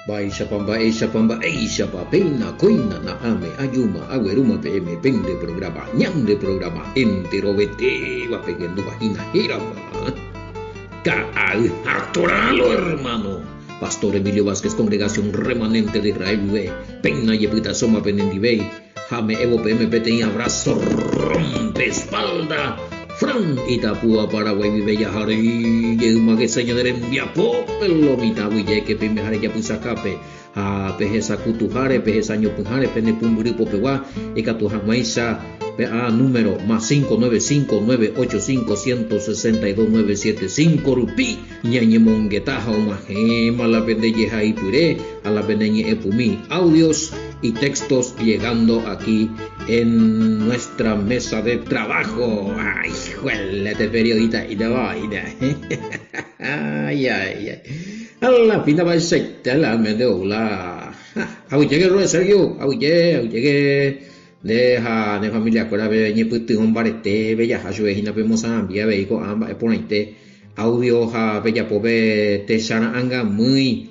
Mba'éichapa, mba'éichapa, mba'éichapa, péina kóina na'ãme ajúma aguerúma peẽme pende programa, ñande programa enterovetéva pehendúva hína hérava. Ka'ay ha toralo, hermano. Pastor Emilio Vázquez, Congregación Remanente de Israel guive, péina jepytasóma penendivéi ha ame'ẽvo peẽme peteĩ abrazo rompe espalda. Fran Itapúa, Paraguay guive jaharei jeýma hese ñane rembiapópe lo mitã guyjéke peimeháre japysakápe ha pehesakutuháre, pehesañopỹháre pene pumbyry popegua ikatu hag̃uáicha pe a número más 595 985 162 975 rupi ñañemongeta ha og̃uahẽma la pende jehaipyre ha la pene ñe'ẽpumi audios y textos llegando aquí en nuestra mesa de trabajo. Ay, juelete periodista y te voy. Ay, ay, ay. A la pinta va a la mente la. Aguyje que Sergio, aguyje, aguyje que nde ha ne familia-kuérape ñepytyvõ mbarete pejaha chupe hína pemosãmbi avei ko'ã mba'e porãite audio ha pejapo pe techara'ãngamýi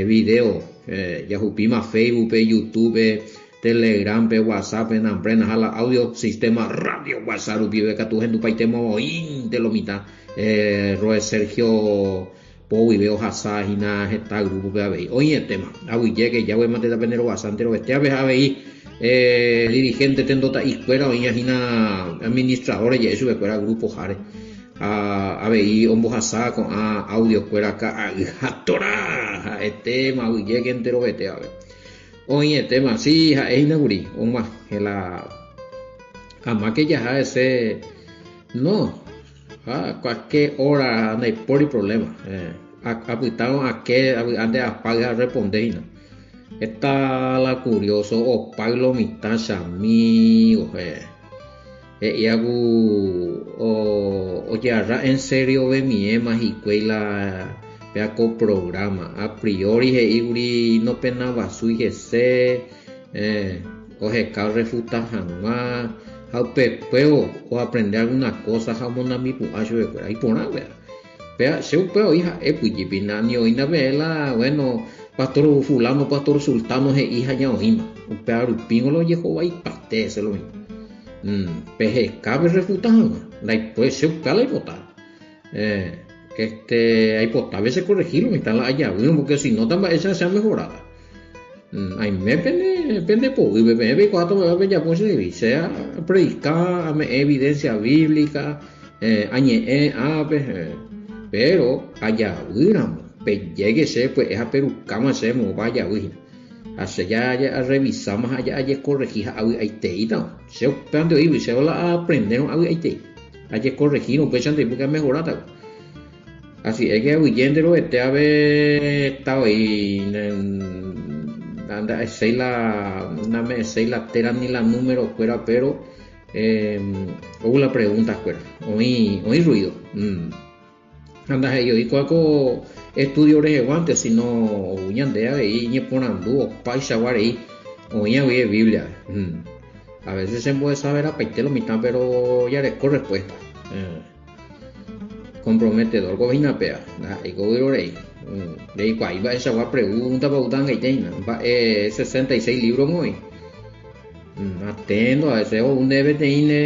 video jahupíma Facebook-pe, YouTube-pe, Telegram-pe, WhatsApp-pe, namprena ha la audio sistema radio WhatsApp rupive katu hendupaitéma voínte lo mitã Roe Sergio po guive ohasa hína heta grupo-pe avei. Oĩetéma. Aguyjéke jáguemante tapene rovasa enterovetévape ha avei dirigente tendota'ikuéra oĩva hína administradores je'e chupekuéra grupo-háre. Ha avei ombohasa ko'ã audio-kuéra ka'ay ha torá ha'etéma aguyjéke enterovetévape. Oĩetéma, si ha'e hína kuri og̃uahẽ la amáke jaha hese no ha cualquier hora ndaipóri problema. Apytárõ ake avy'ánte apáy ha arresponde hína. Heta la curioso opáy lo mitã chamigo. He'íva ku ojearra en seriovemiéma hikuái la péa ko programa. A priori he'i kuri nopenaguasúi hese, oheka orrefuta hag̃ua, ha upekuévo oaprende alguna kósa ha omonambipu'ã chupekuéra. Iporã upéva. Péa che upéva oĩ ha'épy jepi, ni oĩna peẽ la bueno pastor fulano, pastor sultano he'i ha ñaoĩma. Upéva rupíngo la ojehovaipaite hese lo mismo. Peheka perrefuta hag̃ua. Ndaipói che upéva la aipota. Este, aipota che corregí lo mitã la ajavýrõ, porque si no tamba'éicha che amehoráta. Aime pene, pende poguýpe, peẽ peikuaáta mba'épa pejapo chehegui. Che apredika, ame'ẽ evidencia bíblica, añe'ẽ ápe, péro ajavýramo, pejéke che pya'e ha perukáma che moõpa ajavy hína. Ha che ja arrevisáma ha ja ajekorrehi ha avy'aiteíta. Che upévante oĩgui, che la aaprendérõ avy'aitei. Ajekorrehírõ upéichante porque amehoráta. Así es que aguyje ro'ete ave heta oĩ nda'eséi la name'ẽséi la téra ni la número kuéra pero ou la pregunta kuéra oĩ oĩ ruido ha ndahe'i oĩ kua ko estudio reheguánte sino ou ñande avei ñeporandu opaichagua rei oĩ avei Biblia a veces chembohesaverapaite lo mitã pero jareko respuesta. Comprometedor ko hína péva, ndaha'éi ko vyrorei. Reikuaái mba'eichagua pregúntapa oúta angaite hína, mba'e 66 lívro oĩ. Atento a veces ou ndéve peteĩ ne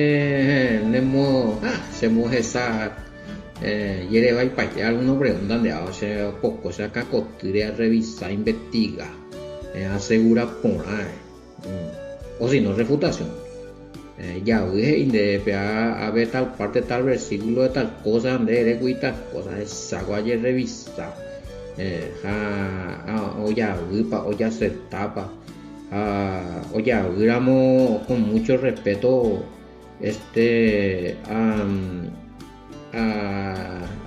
nemo ah chemohesa jerevaipaite alguno pregunta nde ao che opoko che akãkotýre arrevisa investiga asegura porã. O si no, refutación. Javy he'i nde pe ave tal parte, tal versículo de tal cosa, nde ere kuri tal cosa, hesagua ajerrevisa. Ha ojavýpa, ojasertápa. Ha ojavýramo con mucho respeto este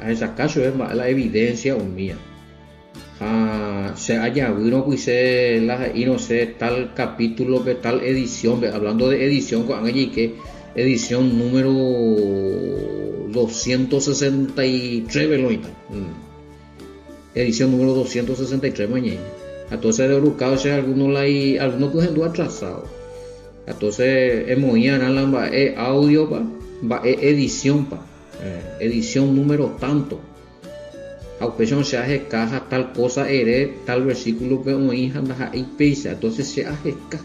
ahechaka chupe mba'e la evidencia umía. Ha che ajavýrõ pyche la he'írõ che tal capítulo-pe, tal edición-pe, hablando de edición ko'ág̃a jaike edición número 263-pe lo oĩta. Edición número 263-pe oñe'ẽ. Ha entonces orukávo che alguno la alguno ku hendu atrasado. Entonces emoĩ'arã la mba'e audio-pa, mba'e edición-pa, edición número tanto. Ha upéicharõ che aheka ha tal cosa ere tal versículo-pe oĩ ha ndaha'éi péicha, entonces che aheka.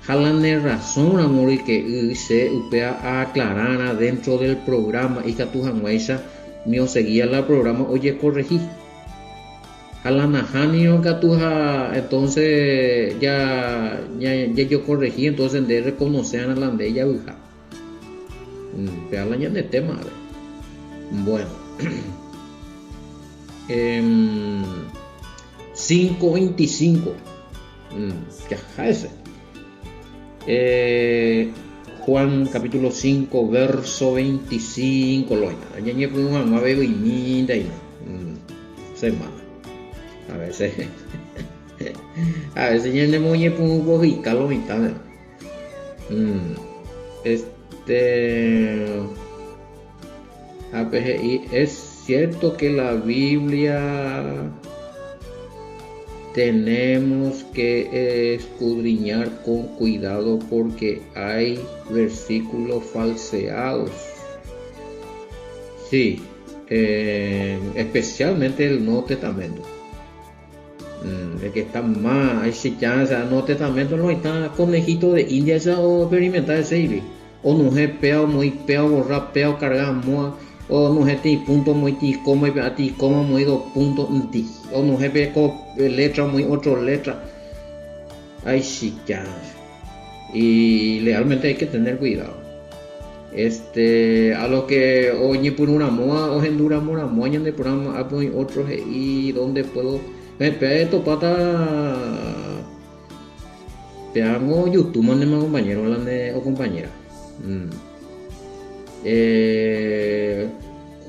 Ha la ne razón ramo ryke'y che upéva aaclararã dentro del programa ikatu hag̃uáicha mi oseguía la programa ojecorregi. Ha la nahánirõ katu ha entonces ja jajocorregi entonces nde reconoce'arã la nde javyha. Péva la ñande tema ave. Bueno. 5:25. Jaha ese. Juan capítulo 5 verso 25 loina. Ñañepyrũ hag̃ua vevyimínte hína. Semana. A veces a veces ñanemoñepyrũ pohyika lo mitãme. Este ápe he'i, Es cierto que la Biblia tenemos que escudriñar con cuidado porque hay versículos falseados. Sí, especialmente el Nuevo Testamento. El que está más, ahí sí ya, o sea, Nuevo Testamento no está conejito de India esa o experimentar ese ibi. O no es pea, o muy pea, o borra pea, o carga moa, o no es ti punto, muy ti coma, y ti coma, muy dos puntos, ti. O no es pe co letra, muy otro letra. Ahí sí ya. Y lealmente hay que tener cuidado. Este, a los que oñepyrũramóva, ohenduramóramóva ñande programa, ápe oĩ otro he'i dónde puedo. Pe topáta peango YouTube mantema compañero la nde o compañera.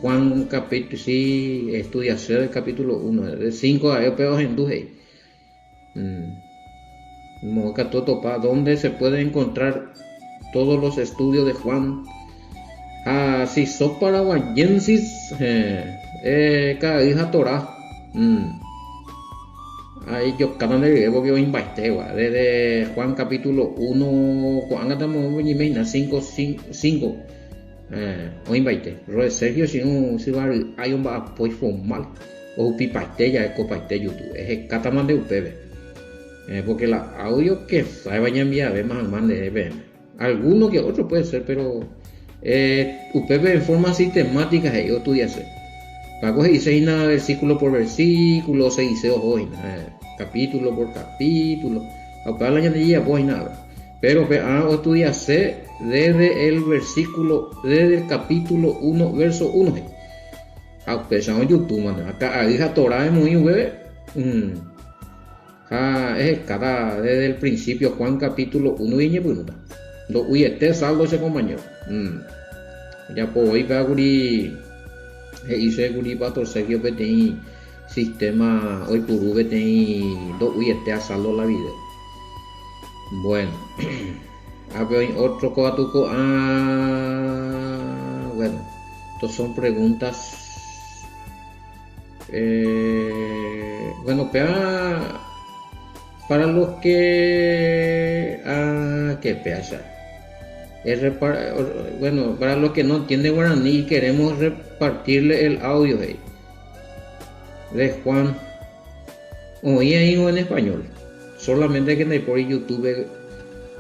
Juan capítulo, sí, estudiase del capítulo 1, de 5 a pe ohendu he'i. Moõ katu otopa dónde se puede encontrar todos los estudios de Juan ha si sos paraguayensis eh ka'ay ha Torá Ahí jokáta nde rire porque oĩmbaitéva desde Juan capítulo 1 ko'ág̃a tamo oñeime hína 5, 5 oĩmbaite. Roe Sergio chirũ syvary'ái omba'apói formal. Ohupipaite jave kopaite YouTube. Ehekátama nde upépe. Porque la audio kesáiva ñambiavéma hag̃ua ndéve peẽme. Alguno que otro puede ser, pero upépe en forma sistemática he'i ostudiase. Paco he'ise hína versículo por versículo, oseguise oho hína, capítulo por capítulo. Ha upéva la ñande jajapo hína ave. Pero pe ára ostudiase desde el versículo, desde el capítulo 1, verso 1 he'i. Ha upéicha ojutúmante, ha ka'ay ha Torá emoĩ upépe, ha ehekáta desde el principio Juan capítulo 1 iñepyrũta. Ndo'uiete saldo che compañero. Ojapo voi péva kuri he'ise kuri Pastor Sergio peteĩ sistema oipuru peteĩ ndo'uiete a saldo la video. Bueno, ápe oĩ otro katu ko'ã, bueno. Estos son preguntas. Eh, bueno, péva para los que ah, qué pea Es bueno, para los que no entienden guaraní y queremos repartirle el audio hey, de Juan oĩ ahí en español. Solamente que por YouTube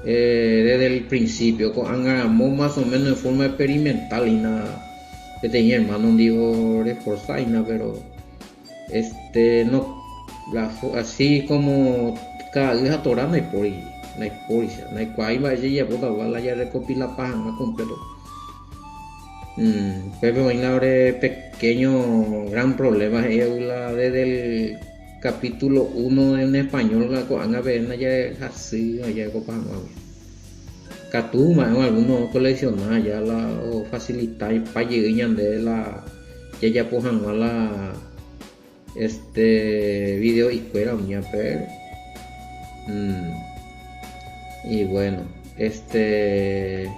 desde el principio, ko'ág̃a ramo más o menos en forma experimental hína peteĩ hermano ndivo reforza hína, pero este no la así como ka'ay ha Torá ndaipóri, ndaipóricha, ndaikuaái mba'e jejapóta la jarecopilapa hag̃ua completo. Pépe oĩ la ore pequeño gran problema he'i la desde el capítulo 1 en español la ko'ág̃a peve ndaje hasy jaikopa hag̃uágui. Katu mba'éva alguno colecciona ya la ofacilita pa jey ñande la jajapo hag̃ua la este video'ikuéra umía pero y bueno este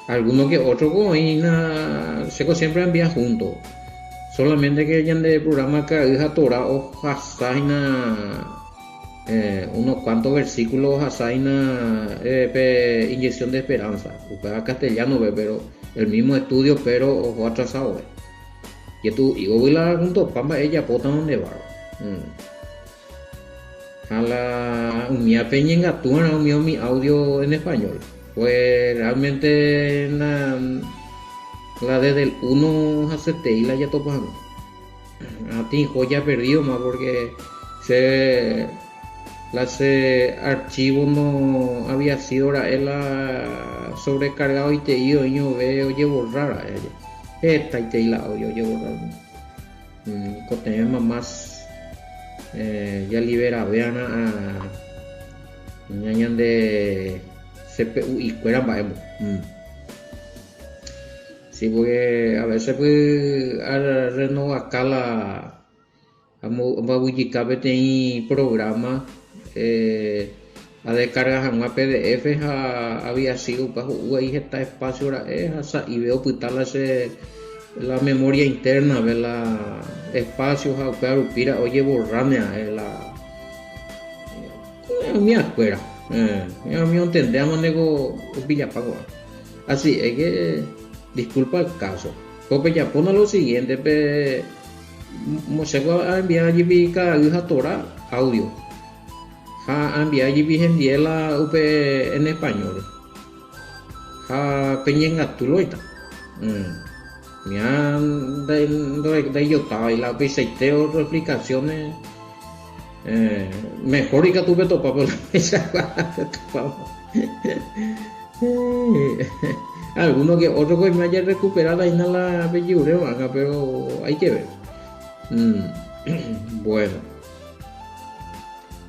alguno que otro ko oĩna chéko siempre envía junto solamente que ñande programa ka'ay ha Torá ohasa hína unos cuantos versículos ohasa hína pe inyección de esperanza upéva castellano-pe pero el mismo estudio pero oho atrasado-ve. Jetu'u ivovy la juntopa mba'e ejapótarõ nde barba. Ha la umía peñengatu va'erã umi umi audio en español. Pues realmente la, la desde el 1 hasetei la jatopa hag̃ua. Atĩ joya perdido ma porque che la che archivo no había sido ra'e la sobrecargado itei oĩove ojeborra ra'e aje. Hetaitei la audio ojeborra. Ikotevẽma más jaliberave'arã ñande CPU-ikuéra mba'émo. Sí, porque a veces pues arrenovaka la ambavujika peteĩ programa adescarga hag̃ua PDF ha había sido upe ho'u ai heta espacio ra'e ha sa'ive opyta la che la memoria interna-pe la espacio ha upéva rupi ra'e ojeborráne ra'e la umi akuéra. Umi ontendéva ndéko opillapa ko'ág̃a. Así es que disculpa el caso. Ko pejapóna lo siguiente pe mochéko aenvia jepi ka'aguy ha Torá audio. Ha aenvia jepi hendie la upe en español. Ha peñengatu loita. Ña ndaijotávai la upeichaite otro explicaciones. Mejor ikatu petopa por la peichagua petopáva. Alguno que otro que me haya recuperado ahí la pejure acá, pero hay que ver. Bueno.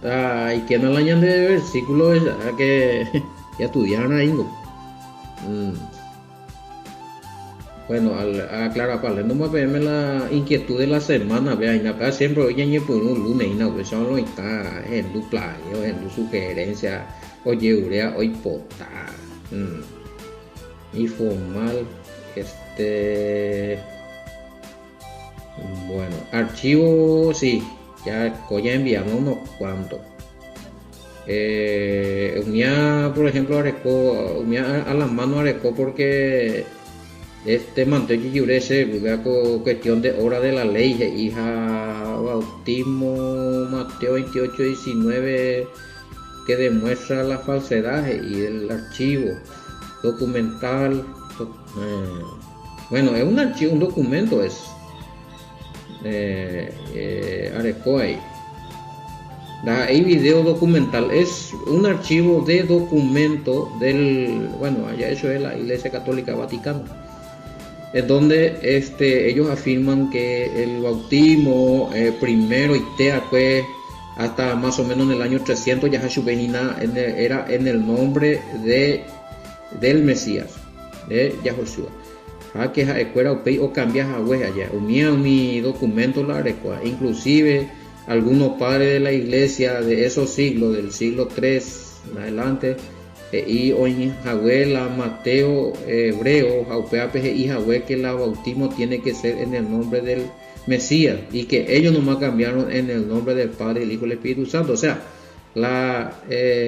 Hay que no la de versículo que ya estudiaron ahí. Bueno, aclara pa peẽme la inquietud de la semana, vea, acá siempre hoy ñañepyrũ lunes, hína, upéicha oĩta hendu plagio, hendu sugerencia, ojeurea, oipota. Informal, este... Bueno, archivo, sí, ya, ya enviamos unos cuantos. Umía, por ejemplo, areko, umía a la mano areko porque este mante ojejure con cuestión de obra de la ley, hija bautismo Mateo 28, 19, que demuestra la falsedad y el archivo documental. Bueno, es un archivo, un documento es. Areko ahí. Hay video documental, es un archivo de documento del, bueno, allá eso es la Iglesia Católica Vaticana, es donde ellos afirman que el bautismo primero y tea, pues, hasta más o menos en el año 300, ya Hashubenina era en el nombre del Mesías, de Yahushua. Ja, que ja, upei o cambia jagüe allá, umía mi documento la arecua, inclusive algunos padres de la iglesia de esos siglos, del siglo III en adelante, y hoy la Mateo hebreo, jaupea peje y jagüe que el bautismo tiene que ser en el nombre del Mesías y que ellos nomás cambiaron en el nombre del Padre, el Hijo y el Espíritu Santo. O sea, la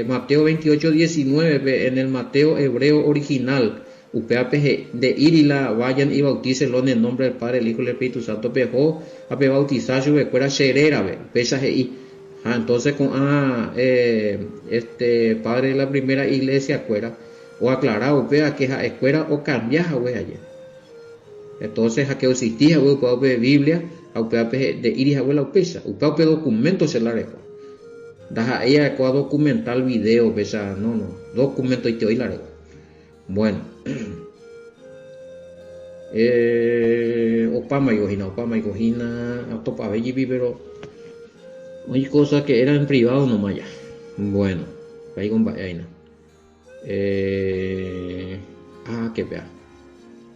Mateo 28, 19, en el Mateo hebreo original, upea peje de ir y la vayan y bautícenlo en el nombre del Padre, el Hijo y el Espíritu Santo, pejo a pe bautizar su escuela xerera, ve, pesa ge i. Ah, entonces con este padre de la primera iglesia escuela o aclarado upea que ja escuela o cambia ja we allá. Entonces ja que existía we upea pe Biblia, a upea pe de ir y ja we la upesa, upea pe documento se la rejo. Da ella coa documental video pesa, no, no, documento y te oí la rejo. Bueno. Opama y cojina, a topa belli, pero hay cosas que eran en privado nomás ya. Bueno, ahí con ahí no. Que vea.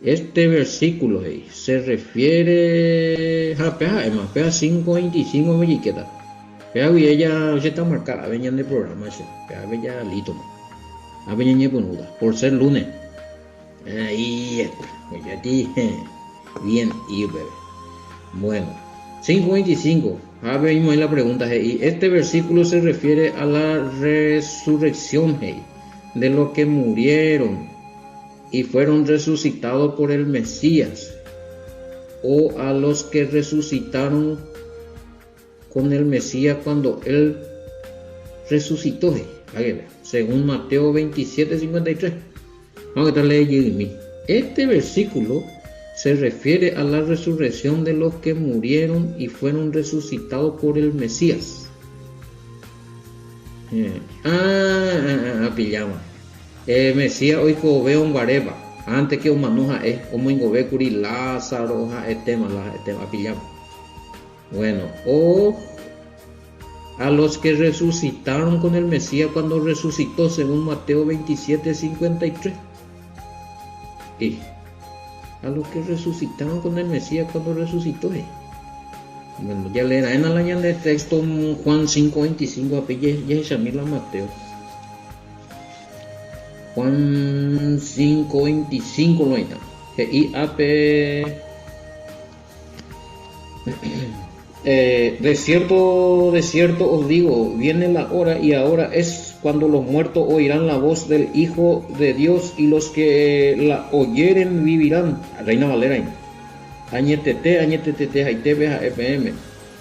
Este versículo hey, se refiere a pea, es más, pea 5:25 melliqueta. Pea y ella se está marcada, venía en el programa ese. Pea bella lito, ma. A veña ñepunuda, por ser lunes. Ahí está, pues ya dije. Bien, y bebé. Bueno, 5:25. A ver, mismo ahí la pregunta, hey, y este versículo se refiere a la resurrección, hey, de los que murieron y fueron resucitados por el Mesías. O a los que resucitaron con el Mesías cuando él resucitó, según Mateo 27, 53. Vamos a leer Este versículo se refiere a la resurrección de los que murieron y fueron resucitados por el Mesías. Eh, ah, ah, ah, ah pillama. Eh, Mesías oikove omguaréva, antes que omano ha'e, omoingove kuri Lázaro ha'etéma la ha'etéma, apillama. Bueno, o a los que resucitaron con el Mesías cuando resucitó, según Mateo 27, 53. Y a los que resucitaron con el Mesías cuando resucitó. Eh. Bueno, ya leerá en la de texto Juan 5.25, ya la Mateo. Juan 5.25 lo está. He'i ápe eh, de cierto, de cierto os digo, viene la hora y ahora es cuando los muertos oirán la voz del Hijo de Dios y los que la oyeren vivirán. Reina Valera. Añetete, añetetete, haiteve ha'e peẽme.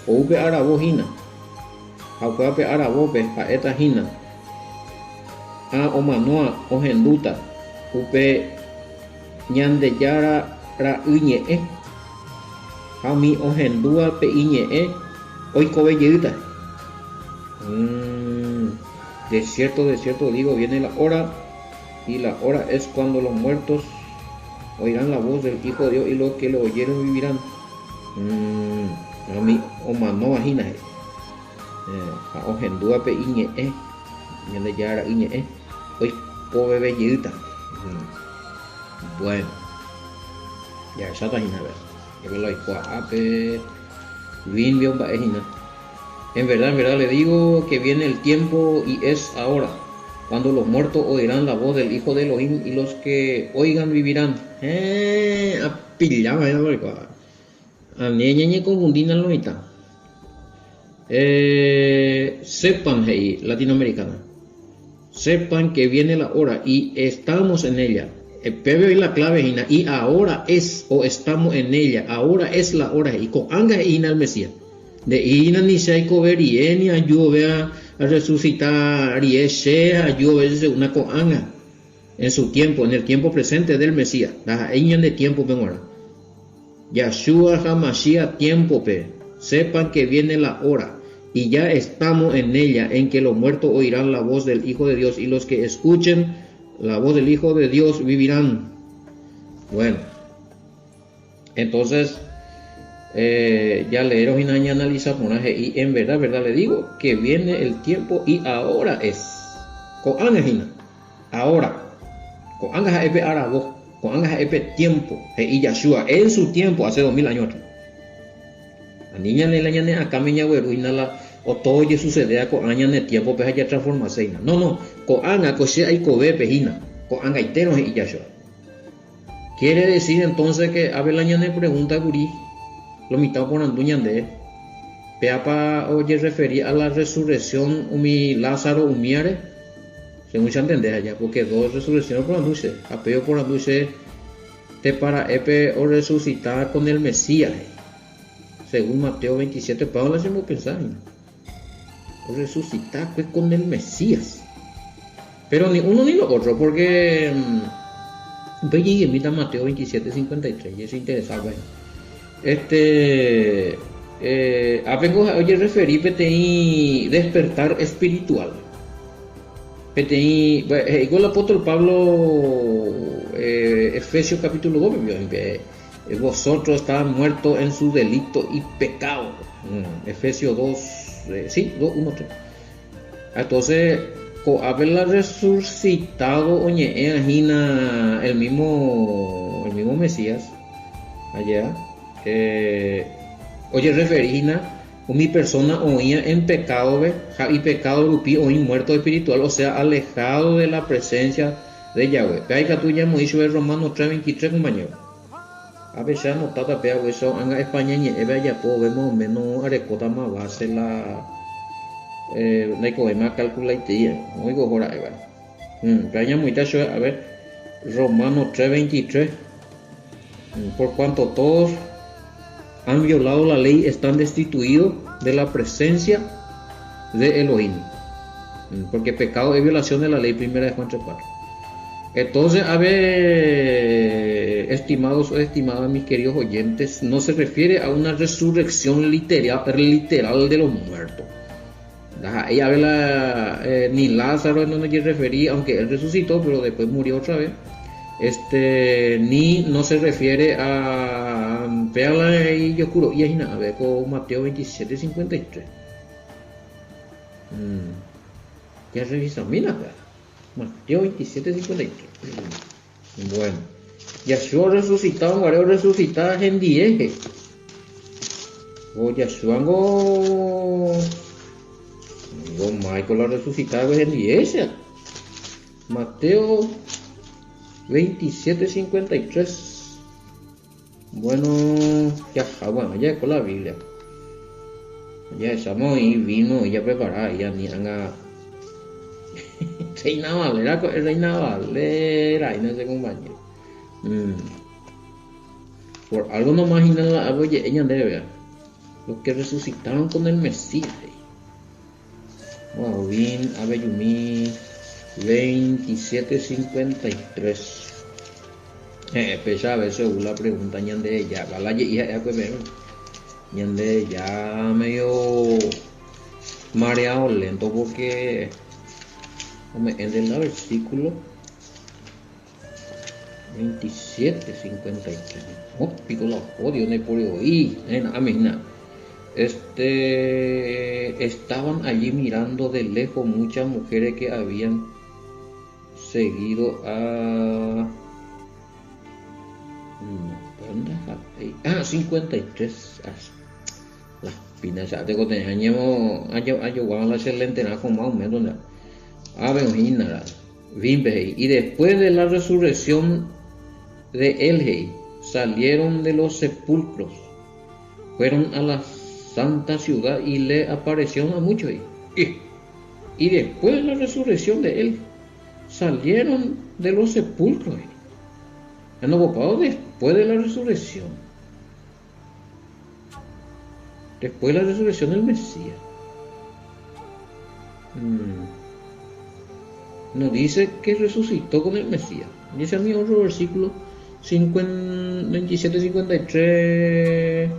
Ou pe aravo hína. Ha upéva pe aravópe ha'éta hína. Ha omanóa ohendúta upe Ñandejára Ra'y ñe'ẽ. Ha umi ohendúva pe iñe'ẽ oikove jeýta. De cierto, de cierto digo, viene la hora, y la hora es cuando los muertos oirán la voz del Hijo de Dios y los que lo oyeron vivirán. Mm, umi omanóva hína he'i. Eh, ha ohendúva pe iñe'ẽ, Ñandejára Ra'y ñe'ẽ, oikoveve jeýta. Mm. Bueno, jahecháta hína, a ver. Jepe la oikuaápe, Bimbio mba'e hína. En verdad, en verdad le digo que viene el tiempo y es ahora, cuando los muertos oirán la voz del Hijo de Elohim y los que oigan vivirán. Héẽ, apilláma hína lo oikuaáva. Ani ñañekonfundína lo mitã. Eh, sepan, he'i latinoamericana. Sepan que viene la hora y estamos en ella. Péve oĩ la clave hína, y ahora es o estamos en ella, ahora es la hora he'i. Ko'ág̃a he'i hína el Mesías. Nde'íri hína ni che aikove rie, ni aju ove arresucita rie che ha aju ove che según ko'ág̃a, en su tiempo, en el tiempo presente del Mesías, ndaha'éi ñande tiempo-pe g̃uarã. Yahshua HaMashiach tiempo-pe, sepan que viene la hora, y ya estamos en ella, en que los muertos oirán la voz del Hijo de Dios, y los que escuchen la voz del Hijo de Dios vivirán. Bueno, entonces, eh, ya leeros y añanaliza porã he'i, en verdad, verdad le digo, que viene el tiempo y ahora es. Ko'ág̃a hína. Ahora, ko'ág̃a ha'e pe aravo, ko'ág̃a ha'e pe tiempo, he'i Yahshua, en su tiempo, hace 2000 años atrás. Ani ñane la ñane akãme ñagueru hína la o todo ojesucedea ko'ã ñane tiempo-pe ha jatransformase hína. No, no, ko'ág̃a ko che aikovépe hína, ko'ág̃aitérõ he'i Yahshua. Quiere decir entonces que ápe la ñane pregunta kuri, lo mitã oporandu ñande, péapa ojerreferi a la resurrección umi Lázaro umíare? Según che antende aja, porque dos resurrección oporandu che, ha pe oporandu che tepara'épe orresucita con el Mesías, he'i. Según Mateo 27, upéva la chembopensa hína. Orresucita kue con el Mesías. Pero ni uno ni lo otro, porque upéi jeguemíta Mateo 27, 53, je che interesa upéva. Este, eh, ápengo ha'e ojerreferi peteĩ despertar espiritual. Peteĩ, he'íko el apóstol Pablo eh, Efesios capítulo 2 pe, vosotros estaban muertos en su delito y pecado. Mm, Efesios 2, eh, sí, 2, 1, 3. Entonces, ko'ápe la resucitado oñe'ẽ hína el mismo, el mismo Mesías, allá, eh, ojerreferi hína umi persona oĩva en pecado-pe ha ipecado rupi oĩ muerto espiritual, o sea, alejado de la presencia de Yahweh. Péva ikatu ñamoĩ chupe Romanos 3:23, compañero. Ápe che anotáta péva guéicha ko'ág̃a España ñe'ẽpe ajapo vemos o menos arekótama base la eh, ndaikovéima acalculaitei, oĩko oho ra'e va'e. Hmm, péva ñamoĩta chupe, a ver, Romanos 3:23. Por cuanto todos Han violado la ley, están destituidos de la presencia de Elohim. Porque pecado es violación de la ley, primera de Juan 3:4. Entonces, a ver, estimados o estimadas, mis queridos oyentes, no se refiere a una resurrección literal, literal de los muertos. Ahí a ver la, ni Lázaro no me quiere referir, aunque él resucitó, pero después murió otra vez. Este, ni no se refiere a Péala y Yokuro y ahí a ver con Mateo 27, 53. Ya revisa, mira acá. Mateo 27, 53. Bueno, Yahshua resucitado, Guareo resucitada en dieje. O Yahshua go, go Michael la resucitada en dieje. Mateo 27, 53. Bueno, ya, bueno, ya con la Biblia. Ya estamos y vino, ya preparada, ya ni anga. Reina Valera, Reina Valera, y no sé compañero. Por algo no imaginan la oye, ella debe ver. Los que resucitaron con el Mesías. Wow, bien, Abeyumí 27:53. Pesa a veces la pregunta ñande ya, va la hija ya pues pero ñande ya medio mareado lento porque me en el versículo 27:53. Oh, pico la odio, no por oír, a mí nada. Estaban allí mirando de lejos muchas mujeres que habían seguido a... No, ¿dónde está? Ah, 53. Ah, las pinas, ya tengo que tener año, año, año, guau, la excelente, nada, con más o menos, ¿dónde? Ah, ven, nada. Vimbe, y después de la resurrección de él, hey, salieron de los sepulcros, fueron a la santa ciudad y le aparecieron a muchos. Y después de la resurrección de él, salieron de los sepulcros. Han ocupado después de la resurrección. Después de la resurrección del Mesías. Nos dice que resucitó con el Mesías. Dice a mi otro versículo 27, 53.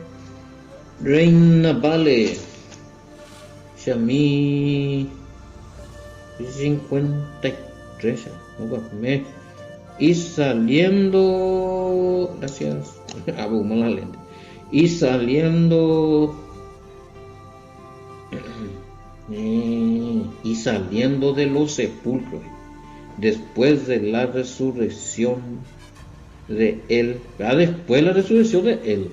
Reina Vale. Dice a mí 53. Y saliendo, gracias, ah, bueno, la lente. Y saliendo, y saliendo de los sepulcros, después de la resurrección de él, ¿verdad? Después de la resurrección de él,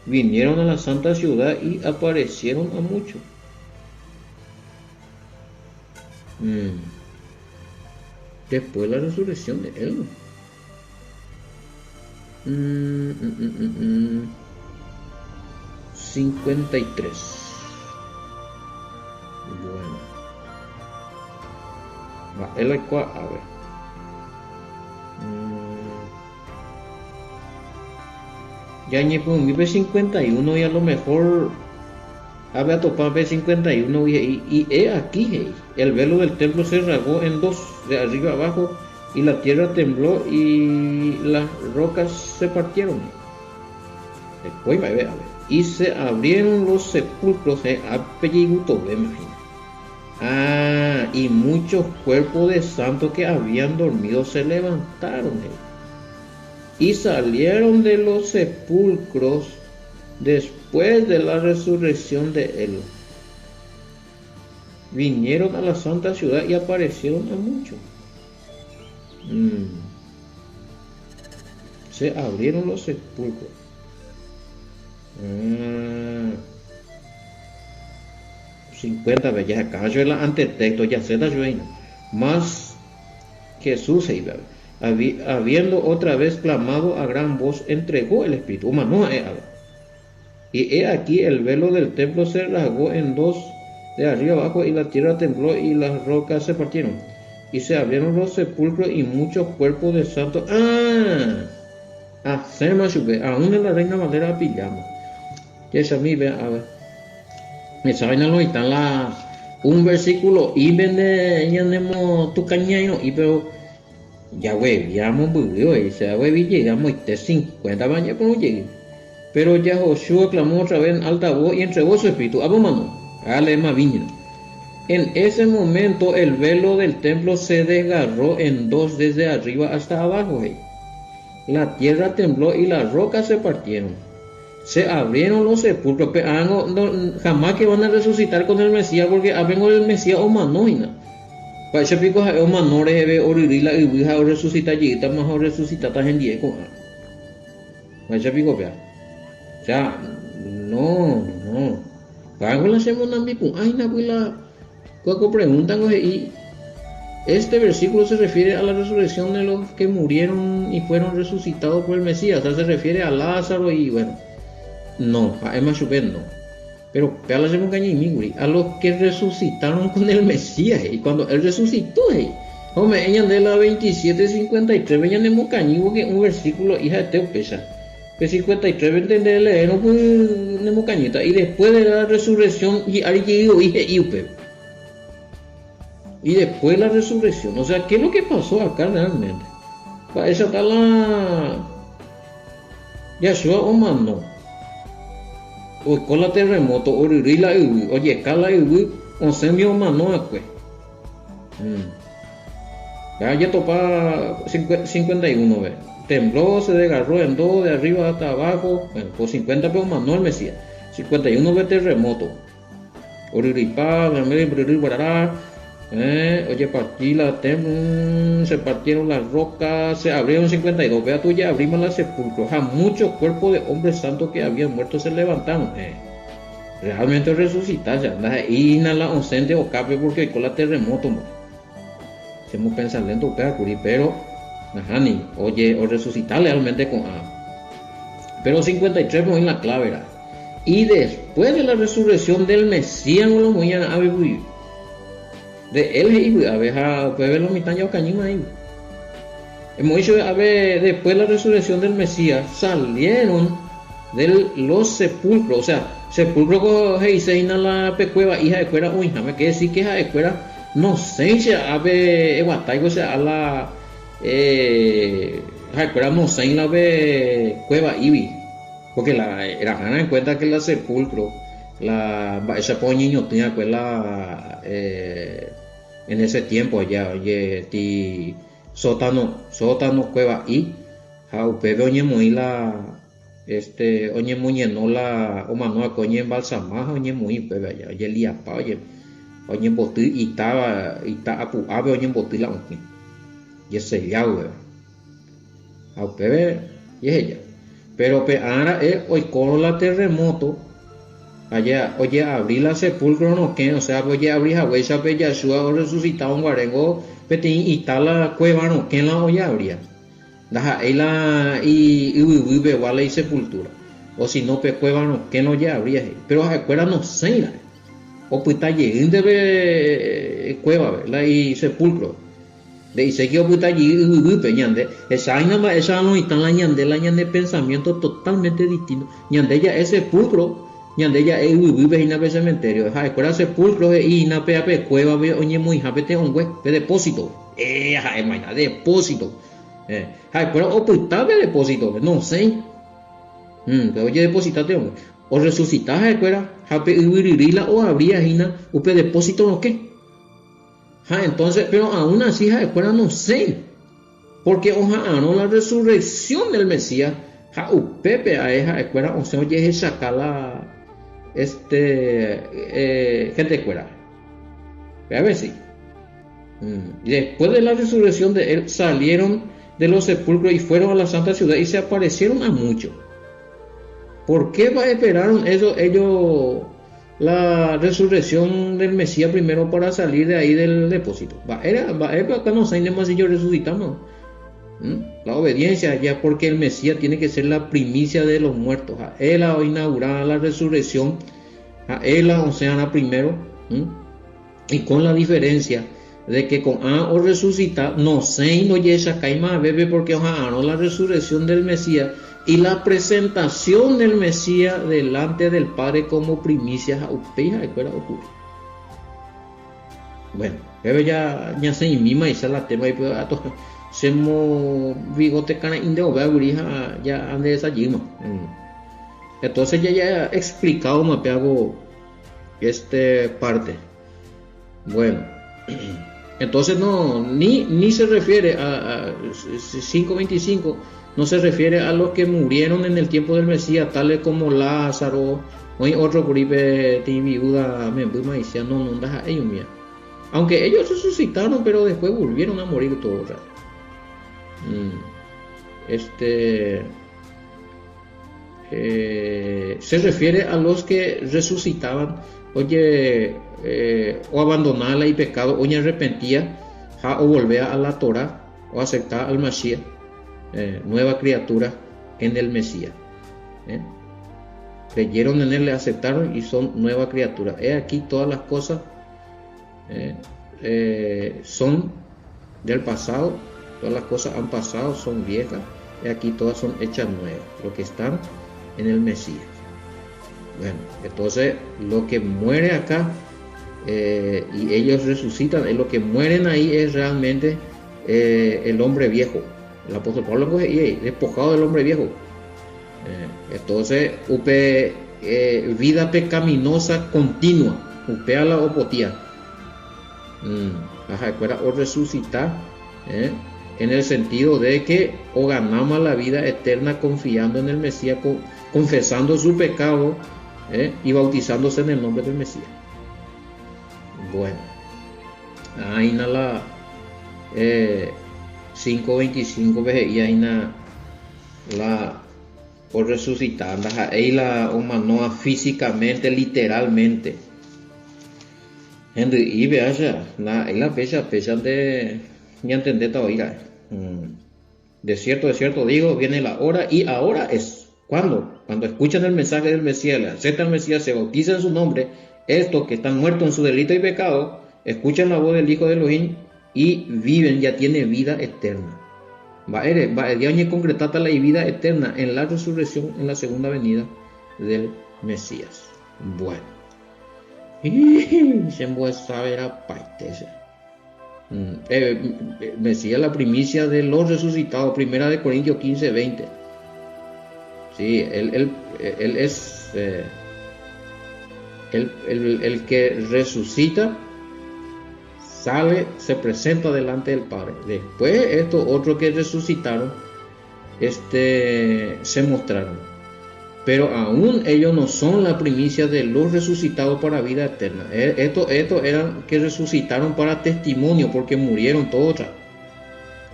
vinieron a la santa ciudad y aparecieron a muchos. Después de la resurrección de él. 53. Bueno. Va, él a ver. Ya ñe, mi B51 y a lo mejor a ver a topar B51 y he aquí, hey, el velo del templo se rasgó en dos, de arriba abajo, y la tierra tembló y las rocas se partieron. Después va a ver, a ver. Y se abrieron los sepulcros, apelliguto, ve, imagina. Ah, y muchos cuerpos de santos que habían dormido se levantaron. Y salieron de los sepulcros después de la resurrección de él. Vinieron a la santa ciudad y aparecieron a muchos. Se abrieron los sepulcros. 50 bellas acá, yo el antetexto, ya se da yo ahí, ¿no? Más Jesús se iba a ver. Habiendo otra vez clamado a gran voz, entregó el espíritu. Humano, a ver. Y he aquí el velo del templo se rasgó en dos de arriba abajo, y la tierra tembló y las rocas se partieron. Y se abrieron los sepulcros y muchos cuerpos de santos. ¡Ah! Hacemos, aún en la Reina Valera pillamos. Jahechami pe ave. Hechávina lo mitã la un versículo ípente ñanemotukañairõ'i pero jaguevia mombyry voi, che aguevi jey amoite cincuenta pa añepyrũ jey. Pero Yahoshua clamó otra vez en alta voz y entregó su espíritu. Apo mano, hágale más viña. En ese momento el velo del templo se desgarró en dos desde arriba hasta abajo, he'i. La tierra tembló y las rocas se partieron. Se abrieron los sepulcros. Pe ángo no, jamás que van a resucitar con el Mesías porque apengo el Mesías omano hína. Mba'éicha piko ha'e omano reheve oryrýi la yvy ha orresusita jeýtama ha orresusitáta hendie ko'ã. Mba'éicha piko péva. O sea, no, no. Ka'ángo la che monambipu'ã hína py la kua ko pregunta ngo he'i, Este versículo se refiere a la resurrección de los que murieron y fueron resucitados por el Mesías. O sea, se refiere a Lázaro y bueno. No, ha'éma chupe no. Pero péva la chemokañymi kuri, a los que resucitaron con el Mesías, he'i, cuando él resucitó, he'i. Ha ome'ẽ ñande la 27, 53-pe ñanemokañy porque un versículo he'i ha'ete upéicha. Pe 53-pe nde leérõ py nemokañýta y después de la resurrección hi'ári jey oĩ he'i upépe. Y después de la resurrección, o sea, ¿qué es lo que pasó acá realmente? Mba'éichata la Yahshua omano, oiko la terremoto, oryrýi la yvy, ojeka la yvy, osẽ umi omano va'ekue. Ya jatopa 51-pe. Tembló, se desgarró en dos, de arriba hasta abajo. Bueno, por 50-pe omano el Mesías. 51-pe terremoto. Oryryipa, oryrýi guarara, eh, ojeparti la tem, se partieron las rocas, se abrieron 52, vea tú ya abrimos la sepulcro, ha muchos cuerpos de hombres santos que habían muerto se levantaron. Eh. Realmente resucitar ya, ndaha'éi la osẽnte okápe porque oiko la terremoto mba'e. Che pensa lento upéva kuri, pero nahániri, oje orresucita lealmente ko'ã. Pero 53 pe oĩ la clave ra'e. Y después de la resurrección del Mesías lo moĩ ave guive. De él he'i vy'ave ha upéve lo mitã ja okañýma he'i. Emoĩ chupe ave después de la resurrección del Mesías salieron de los sepulcros, o sea, sepulcro ko he'ise hína la pe cueva'i ha'ekuéra oĩháme, quiere decir que ha'ekuéra nosẽi che ápe eguatáivo che a la eh, ha'ekuéra nosẽi la pe cueva'ígui. Porque la erahárã en cuenta que la sepulcro, la mba'éichapa oñeñotỹ va'ekue la eh, en ese tiempo aja oje ti sótano, sótano cueva'i ha upépe oñemoĩ la este oñemoñeno la omano va'ekue oñeembalsama ha oñemoĩ upépe aja, ojeliapa, oje, oñemboty ita, ita apu'ápe oñemboty la okẽ, jesella upépe. Ha upépe jeheja. Péro pe ára'e oikórõ la terremóto, aja ojeavri la sepulcro rokẽ, osea pe ojeavri haguéicha pe Yahshua orresusitárõ guaréngo peteĩ ita la kuéva rokẽ la ojeavria. Ndaha'éi la iyvyguy pegua la isepultúra, osino pe kuéva rokẽ la ojeavria he'i. Péro ha'ekuéra nosẽi ra'e, opyta jeýnte pe kuévape, la isepulcrope. Nde'iséki opyta jey yvyguýpe ñande, hecháina mba'éicha oĩta la ñande la ñane pensamiento totalmente distinto. Ñande ja'e sepulcro, ñande ja'e yvyguýpe hína pe cementerio. Ha'ekuéra sepulcro he'i hína pe apekuévape oñemoĩha pe te'õngue, pe depósito. Eh, ha'éma hína, depósito. Eh, ha'ekuéra opyta pe depósitope, nosẽi. Pe ojedeposita te'õngue. Orresucita ha'ekuéra ha pe yvyryrýi la oavria hína upe depósito rokẽ. Ha entonces, pero aún así ha'ekuéra nosẽi, porque oha'arõ la resurrección del Mesías ha upépe ae ha'ekuéra osẽ ojehechaka la este eh, gentekuéra. Pe sí. Mm. Después de la resurrección de él salieron de los sepulcros y fueron a la santa ciudad y se aparecieron a muchos. ¿Por qué va esperaron eso ellos La resurrección del Mesías primero para salir de ahí del depósito. Mba'éra, mba'épa acá nosẽi ndéma si jorresucitáma? ¿Mm? La obediencia ya porque el Mesías tiene que ser la primicia de los muertos. Ha'e la oinaugura la resurrección, ha'e la osẽarã primero. ¿Mm? Y con la diferencia de que ko'ã orresusita nosẽi ndojehechakái mavavépe porque oha'arõ la resurrección del Mesías y la presentación del Mesías delante del Padre como primicia ha upéi ha'ekuéra oku'e. Bueno, pépe ja ñasẽ'imímaicha la tema ipy'ato chemo bigote karã'ínte ovéaguri ha ja andesajýma. Entonces ya ya explicado pe hago este parte. Bueno, entonces no, ni, ni se refiere a, a 5.25, no se refiere a los que murieron en el tiempo del Mesías, tales como Lázaro, oĩ otro kuripe ti viuda membýma decía, no, no, ndaha'éi umía. Aunque ellos resucitaron, pero después volvieron a morir todos. Este eh, se refiere a los que resucitaban, oye, eh, o abandonaba la y pecado, o arrepentía, ja, o volvía a la Torah, o aceptaba al Mashiach, eh, nueva criatura en el Mesías. ¿eh? Creyeron en él, le aceptaron y son nueva criatura. He aquí todas las cosas eh, son del pasado, todas las cosas han pasado, son viejas, y aquí todas son hechas nuevas, lo que están en el Mesías. Bueno, entonces lo que muere acá eh, y ellos resucitan, lo que mueren ahí es realmente eh, el hombre viejo. El apóstol Pablo pues, despojado del hombre viejo. Eh, entonces, upe vida pecaminosa continua, upea la opotía. Ajá, o resucitar en el sentido de que o ganamos la vida eterna confiando en el Mesías, confesando su pecado y bautizándose en el nombre del Mesías. Bueno, ahí la 5.25 y ahí la o resucitar, ahí la omanoa físicamente, literalmente. Y vea la, la fecha, fecha de ñantendéta oiga. De cierto digo, viene la hora y ahora es. ¿Cuándo? Cuando escuchan el mensaje del Mesías, le aceptan al Mesías, se bautizan en su nombre, estos que están muertos en su delito y pecado, escuchan la voz del Hijo de Elohim y viven, ya tienen vida eterna. Va a concretata la vida eterna en la resurrección, en la segunda venida del Mesías. Bueno. Y se saber a Mesías la primicia de los resucitados, primera de Corintios 15, 20. Sí, él, él, él es el, el, el que resucita, sale, se presenta delante del Padre. Después estos otros que resucitaron, se mostraron. Pero aún ellos no son la primicia de los resucitados para vida eterna. Estos esto eran que resucitaron para testimonio, porque murieron todos.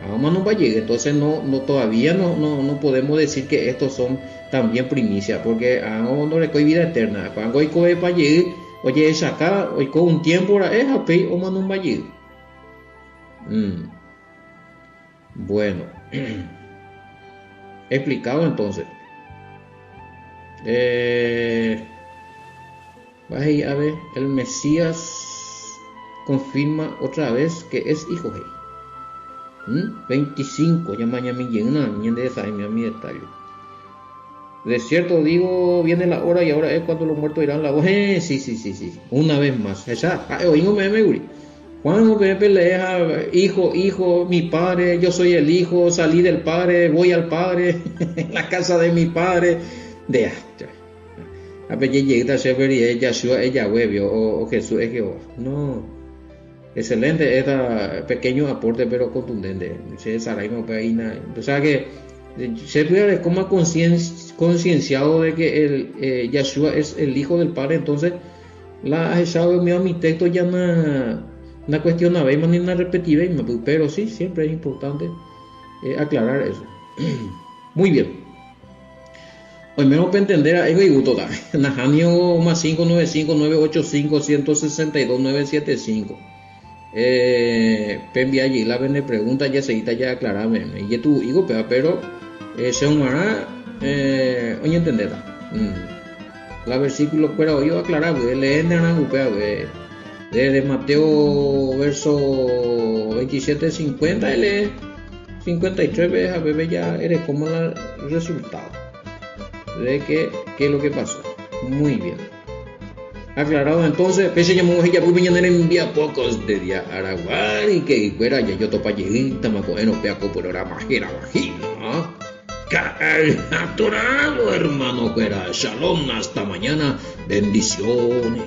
Aún no va a llegar. Entonces no, no, todavía no, no, no podemos decir que estos son también primicia, porque aún no le coy vida eterna. Cuando hoy coe pa llegar, oye, acá, hoy con un tiempo, es o no va a llegar. Bueno, explicado entonces. A ver, el Mesías confirma otra vez que es hijo de 25, ya mañana mi llena, de esa mi detalle. De cierto digo, viene la hora y ahora es cuando los muertos irán la voz. Sí, sí, sí, sí. Una vez más. Esa, oímos me guri. Juan Pepe le deja, hijo, hijo, mi padre, yo soy el hijo, salí del padre, voy al padre, en la casa de mi padre. De a Yeshua es Yahweh, o Jesús es Jehová. No. Excelente este pequeño aporte, pero contundente. O sea que se puede como concienciado de que el Yeshua es el hijo del Padre, entonces la echado mi texto ya no no cuestiona ni una repetida, pero sí, siempre es importante aclarar eso. Muy bien. Hoy me voy a entender a ego y gusto Najanio más 595 985 162 975. Pembia allí la vende pregunta ya seguita ya aclarame. Y tu higo pero se unará oye entender. La versículo pero yo aclarar, leen upea. Desde Mateo verso 27, 50, L 53 a bebé ya eres como el resultado de que qué es lo que pasó. Muy bien. Aclarado entonces, pese llamó ella mañana envía pocos de día Araguari que fuera ya yo topa macoeno peaco programa vagina. Atorado, hermano, fuera. Shalom, hasta mañana. Bendiciones.